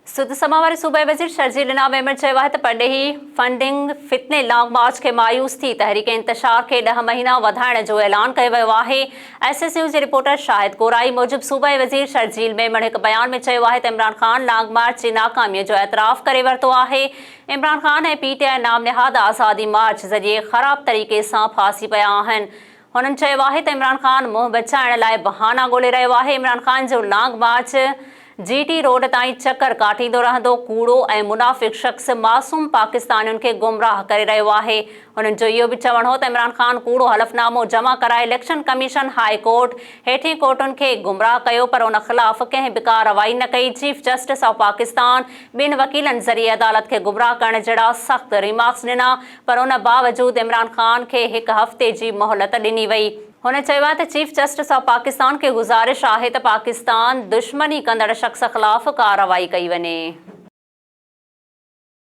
سڌ سماء واري صوبائي وزير شرجيل انعام احمد چيو آهي ته پرڏيهي فنڊنگ فتني لانگ مارچ کي مايوس ٿي تحريڪ انتشار کي ڏهه مهينا وڌائڻ جو اعلان ڪيو ويو آهي. ايس ايس نيوز جي رپورٽر شاهد ڪورائي موجب صوبائي وزير شرجيل ميمڻ هڪ بيان ۾ چيو آهي ته عمران خان لانگ مارچ جي ناڪامي جو اعتراف ڪري ورتو آهي، عمران خان ۽ پي ٽي آء نام نهاد آزادي مارچ ذريعي خراب طريقي سان ڦاسي پيا آهن. هنن چيو آهي ته عمران خان منهن بچائڻ لاء بهانا ڳولي رهيو آهي، عمران خان جو long march G T road تائين چڪر ڪاٽيندو رهندو، ڪوڙو ۽ منافق شخص معصوم پاڪستانين کي گمراهه ڪري رهيو آهي. هنن جو اهو به چوڻ هو ته عمران خان ڪوڙو حلف نامو جمع ڪرائي اليڪشن ڪميشن، هاء ڪورٽ، هيٺين ڪورٽن کي گمراهه ڪيو پر ان خلاف ڪنهن به ڪارروائي نه ڪئي، چيف جسٽس آف پاڪستان ٻن وڪيلن ذريعي عدالت کي گمراهه ڪرڻ جهڙا سخت ريمارڪس ڏنا پر ان باوجود عمران خان کي هڪ هفتي جي مهلت ڏني وئي. هن چيو آهي ته چيف جسٽس آف پاڪستان کي گذارش آهي ته پاڪستان دشمني ڪندڙ شخص خلاف ڪارروائي ڪئي وڃي.